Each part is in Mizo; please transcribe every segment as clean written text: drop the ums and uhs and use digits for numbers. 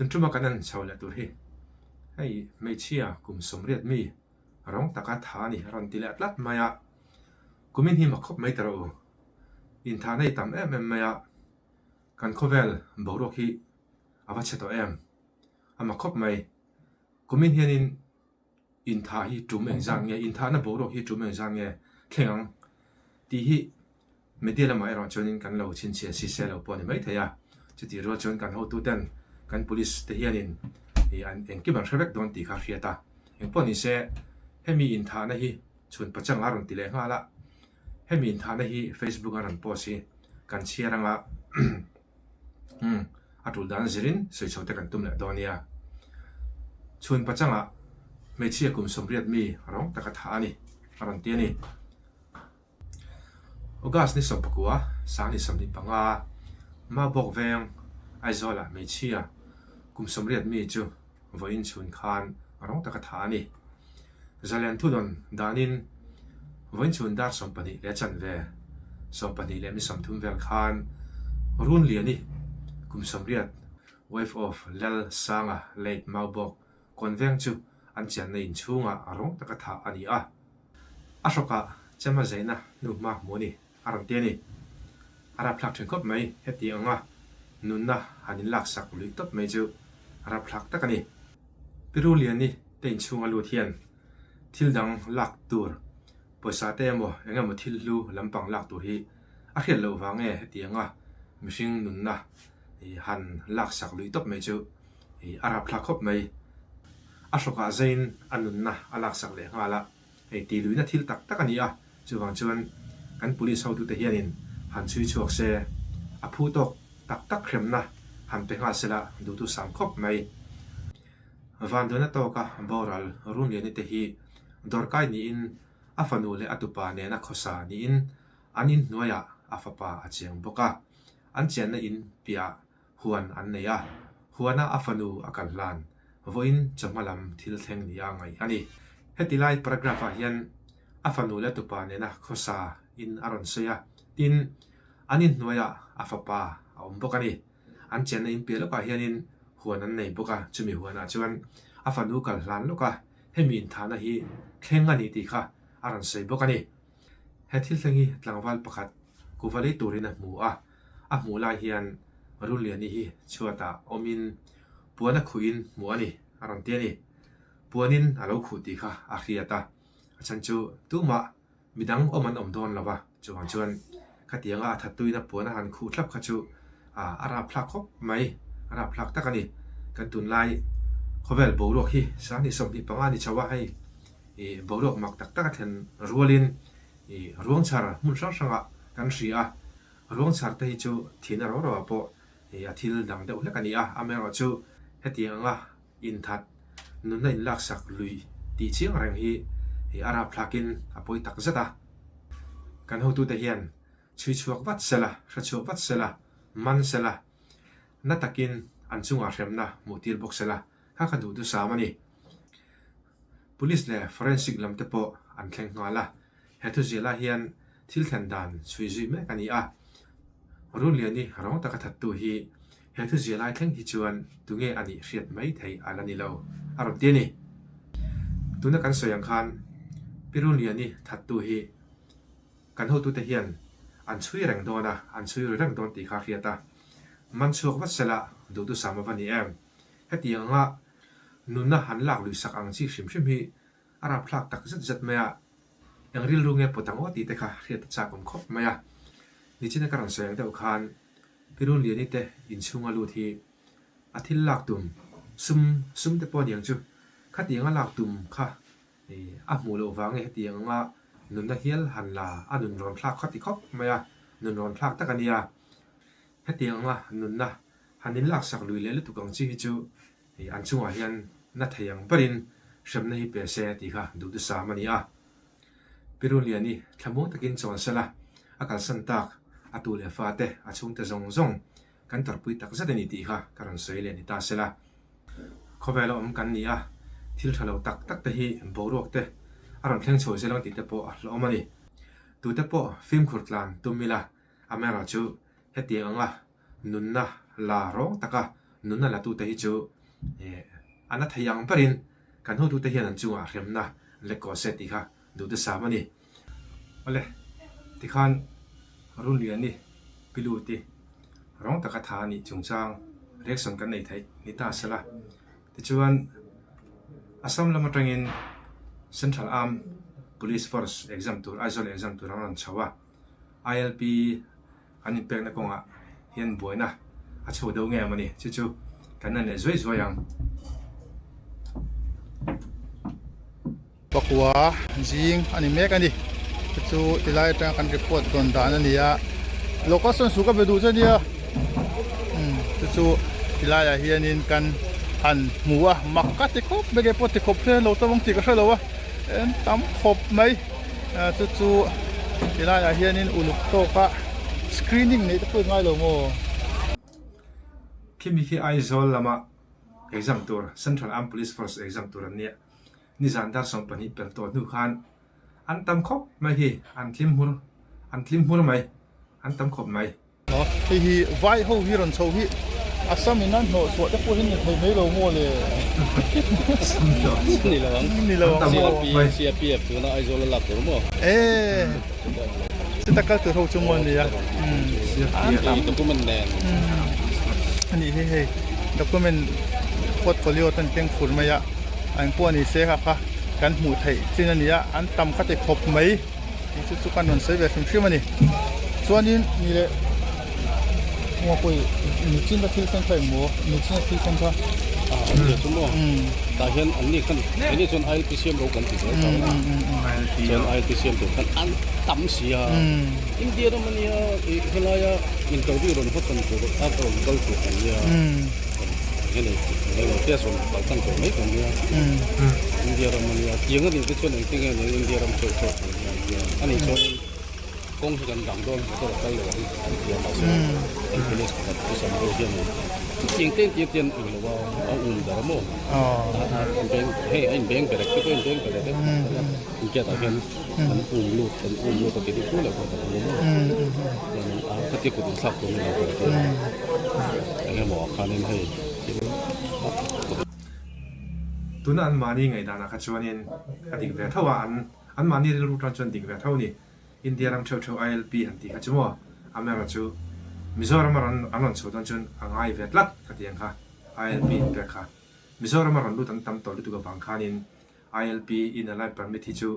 Tun tuma kan en chho leh tur hi hei hmeichhia kum 80 mi rawng taka tha a ni a rawn ti leh tlat mai a. Kumin hi mak khawp mai ta rawh u. Inthahna i tam em em mai a, kan khawvel boruak hi a va chhe tawh em? A mak khawp mai. Kumin hianin inthah hi tum engzat nge, inthahna boruak hi tum engzat nge thleng ang tih hi media lamah erawh chuanin kan lo chhinchhiah si se lo pawh a ni maithei a. Chutih rual chuan kan hotuten kan police te hianin ih an engkim an hre vek dawn tih kha a hriat a. Engpawh ni se hemi inthahna hi chhun pachang a rawn ti leh nghal a. Hemi inthahna hi Facebook a rawn post hi kan chhiar anga umm a tul dan zirin sawi chho te kan tum leh dawn nia. Chhun pachangah hmeichhia kum 80 mi rawng taka thah a ni a rawn ti a ni. August ni 19, sang ni 25, Mabawk veng Aizawlah hmeichhia kum 80 mi chu vawiin chhun khan rawng taka thah a ni. Zalen thudawn danin vawiin chhun dar 12 leh chanve, 12 leh mi 30 vel khan Runliani kum 80 wife of Lal Sanga late Maubawk Kawnveng chu an chianna inchhungah rawng taka thah a ni a. A hrawkah chem a zaina hnuhma hmu a ni, a rawn ti a ni. A rapthlak thin khawp mai, heti anga nunna han inlaksak luih tawp mai chu a rapthlak tak a ni. Pi Ruliani te inchhunga lut hian thil dang lak tur, pawisa te emaw eng emaw thil hlu lampang lak tur hi a hriat loh vang nge heti anga mihring nunna han laksak luih tawp mai chu a rapthlak khawp mai. A hrawkah zaiin a nunna a laksak leh nghal a, hei tih luihna thil tak tak a ni a, chuvang chuan kan police hotute hianin han chhui chhuak se, a phu tawk tak tak hremna han pe nghal sela duhtu sang khawp mai. Vanduaina tawka boral Runliani te hi dawrkai niin a fanu leh a tupa nena khawsa niin an inhnuaiah a fapa a cheng bawk a, an chianna in piah Huan an nei a, huana a fanu a kal hlan vawiin chawhma lam thil thleng nia ngaih a ni. Heti lai paragraph ah hian a fanu leh tupa nena khawsa in a rawn sawi a, tin, an inhnuaiah a fapa a awm bawk a ni. An chenna in piah lawkah hianin huan an nei bawk a, chumi huanah chuan a fanu kal hlan lawk a, hemi inthahna hi thleng a ni tih kha a rawn sawi bawk a ni. He thil thleng hi tlangval pakhat kuva lei turin a hmu a, a hmuh lai hian Runliani hi chhuatah awmin puan a khuhin hmuh a ni, a rawn ti a ni. Puanin a lo khuh tih kha a hriat a, a chhan chu tumah midang awm an awm dawn lo va, chuvang chuan khatianga a thattuina puan a han khuh thlap kha chu a rapthlak khawp mai, a rapthlak tak a ni. Kan tunlai khawvel boruak hi 25 ni chho a, hei boruak mak tak tak a thlen rualin ruangchhar hmun hrang hrangah kan hria a, Ruangchhar te hi chu thihna ro ro ah pawh a thil dang deuh hlek a ni a, amaherawhchu hetiang anga inthat nunna inlaksak lui tih chiang reng hi a rapthlakin a pawi tak zet a. Kan hotute hian chhui chhuak vat sela, hre chhuak vat sela, man sela, na takin an chungah hremna hmuh tir bawk sela, kha kha duhthusam a ni. Police leh forensic lam te pawh an thleng nghal a, he thuzialah hian thil thlen dan chhui zui mek a ni a. Runliani rawng taka thattu hi he thuzialai thleng hi chuan tunge a nih hriat mai theih a la ni lo, a rawn ti a ni. Tuna kan sawi ang khan Pi Runliani thattu hi kan hotute hian an chhui reng dawn a, an chhui ru reng dawn tih kha a hriat a. Man chhuak vat sela duhthusam a va ni em? Hetiang anga Nunna han lak lui sak ang chi hrim hrim hi a rapthlak tak zet zet mai a, eng rilru nge pawt ang aw tih te kha hriat a chak awm khawp mai a. Nichina ka rawn sawi ang deuh khan Pi Runliani te inchhunga lut hi a thil lak tum sum sum te pawh aniang chu khatiang a lak tum kha a hmuh loh vang nge hetiang anga nunna hial han la a nun rawn thlak kha ti khawp mai a, nun rawn thlak tak a nia. Hetiang anga nunna han inlaksak lui leh lutuk ang chi hi chu an chungah hian na thei ang berin hremna hi pe se tih kha duhthusam a ni a. Pi Runliani thlamuang takin chawn sela a kalsan tak a tu leh fate a chhungte zawng zawng kan tarpui tak zet a ni tih kha ka rawn sawi leh ni ta sela. Khawvela awm kan ni a, thil tha lo tak tak te hi boruak te a rawn thleng chho zel ang tih te pawh a hlauhawm a ni. Tute pawh fimkhur tlan tum ila, amaherawhchu hetiang anga nunna la rawng taka. Nunna latute hi chu a na thei ang berin kan hotute hian an chungah hremna lek kaw se tih kha duhte sam a ni. Awle, tikhan Runliani Piluti rawng taka tha a nih chungchang reaction kan nei theih ni ta sela. Tichuan, Assam lam atangin Central Armed Police Force exam tur Aizawl exam tur an rawn chho a, ILP an inpekna kawngah hian buaina a chho deuh ngei ang a ni. Chu chu kan en leh zuai zuai ang. Pakua zing a ni mek a ni. Chu chu tilai atanga kan report dawn dan a ni a. Location su ka be duh che nia. Umm chu chu tilaiah hianin kan han hmu a, mak ka ti khawp mai ke pawh ti khawp hian lo tawng tih ka hre lo a, en tam khawp mai. Chu chu tilaiah hianin uluk tawka screening neih te pawh i ngai lo maw? Khimi khi Aizawl lama exam tur Central Armed Police Force exam tur an nia. Nizan dar 12 pel tawh hnu khan an tam khawp mai hi, an tlim hmur, an tlim hmur mai, an tam khawp mai. Hei hi vai ho hi rawn chho hi Assam in an hnawh chhuah te pawh hi ni thei mai lo maw le? Ni lo ang. Ni lo ang maw? CRPF tuna Aizawl a lak tur maw? E chuta kal tur ho chu maw nia. An tam. Document nen. Ani hi hei document portfolio ten keng fur mai a an pawh ni se kha kha kan hmuh theih chin a ni a an tam kha ti khawp mai tih chu chu kan rawn sawi ve hrim hrim a ni chuanin ni leh Ngawpui nichin a thil thleng kha engmaw nichin a thil thleng kha ah an ni chu maw tah hian an ni khan keini chuan ILP siam ro kan ti zel ta chuan ILP siam tur khan an tam si a India ram a nia ih helaia interview rawn hawt tan tur a rawn kal tur kan nia hei hei test rawn kal tan tur mai kan nia India ram a nia tiang a nih te chuan engtin nge nia India ram chauh chauh kan nia a nih chuan Kawng hi kan dang dawn motor a kal lo ang an ti a mahse kan police pakhat pu Sam ho hian chutiang te entir te an eng lo a a um ber a maw a beng hei a inbeng berek te pawh a inbeng berek e in gate ah hian an um lut an um lut a ti deuh fur leh pawh kan awm a maw chuanin a khatia kut inthlak tur ni lo kan ti a eng emaw ah khanin hei thil Tuna an mahni ngaihdanah kha chuanin a dik ve tho a an an mahni rilru tan chuan dik ve tho a ni. India ram theuh theuh ILP han tih kha chu maw amaherawh chu Mizoram a rawn an rawn chho dawn chuan a ngai ve tlat ka ti ang kha ILP in pek kha Mizoram a rawn lut an tam tawh lutuk avang khanin ILP Inner Line Permit hi chu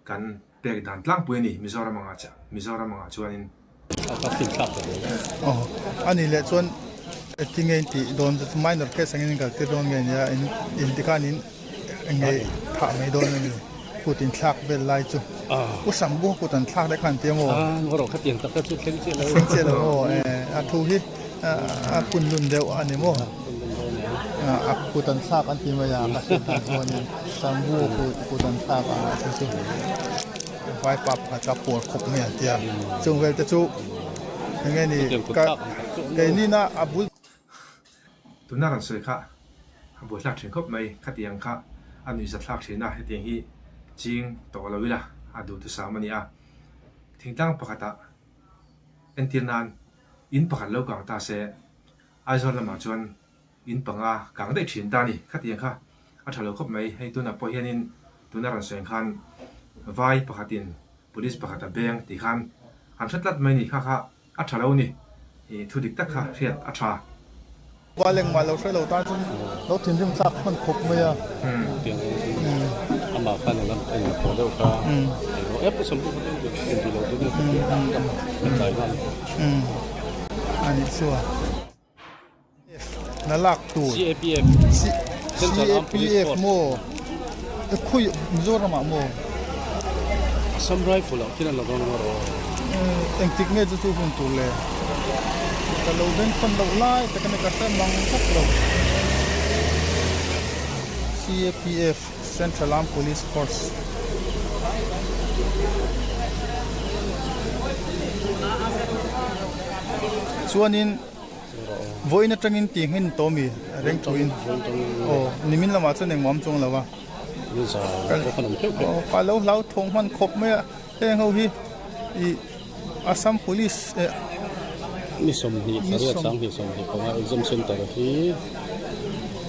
kan pek dan tlangpui a ni Mizoram angah Mizoram angah chuanin. Aw a nih leh chuan tinge in tih dawn chu minor case angin in kaltir dawn nge nia in in tikhan in Enge thah mai dawn a ni kut in thlak vel lai chu u sam bu kut an thlak daih khan tia maw thleng chiah lo maw a thu hi a phun lun deuh a ni maw a kut an thlak an ti mai a ka hriat dan chuanin sam bu kut an thlak a chu chu vaipa pakhat kha puar khawp mai an tia chung vel te chu enge ni keini na a bul Tuna rawn sawi kha a buaithlak thin khawp mai, khatiang kha a nuihza thlak thin a, hetiang hi ching tawh lo ila a duhthusam a ni a. Thingtlang pakhatah entir nan in pakhat lo kang ta se, Aizawl lamah chuan in panga kang daih thin ta a ni, khatiang kha a tha lo khawp mai, hei tunah pawh hianin tuna rawn sawi ang khan vai pakhatin police pakhat a beng tih khan an hre tlat mai a ni, kha kha A tha lo ni. I thu dik tak kha hriat a tha. Ba leng mah lo hre lo tan chuan lo thinrim thlak hman khawp mai a. Tiang ang chu amah khan a lam eng a pawh deuh kha eng ep sam pawh kha eng ti lo chu ka ti tak tak ka tlai nghal. A nih chu a. Na lak tur. CAPF. Central Armed Police CAPF Force. maw? Khawi Mizoram ah maw? Assam Rifle ah khian an la dawn ang erawh. Engtik nge chu chu hun tur le? Ka lo beng khawn loh lai tak a ni ka hre mang vak lo. CAPF Central Armed Police Force. Chuanin Vawiin atangin tih nghin tawh mi reng tuin aw nimin lamah chuan engmah awm chuang lo a ka lo hlau thawng hman khawp mai a heng ho hi ih Assam police eh. Ni 20 pariat 20 25 exam center hi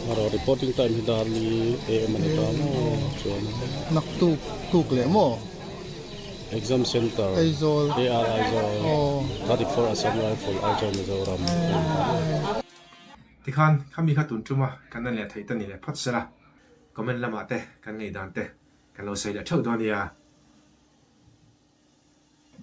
erawh reporting time hi dar li am a ni ta maw chuan. Naktuk tuk leh maw? Exam center Aizawl AR Aizawl 34 Assam Rifle Aizawl Mizoram. Tikhan khami kha tun tuma kan en leh theih ta ni leh phawt sela comment lamah te kan ngaihdan te kan lo sawi leh theuh dawn nia.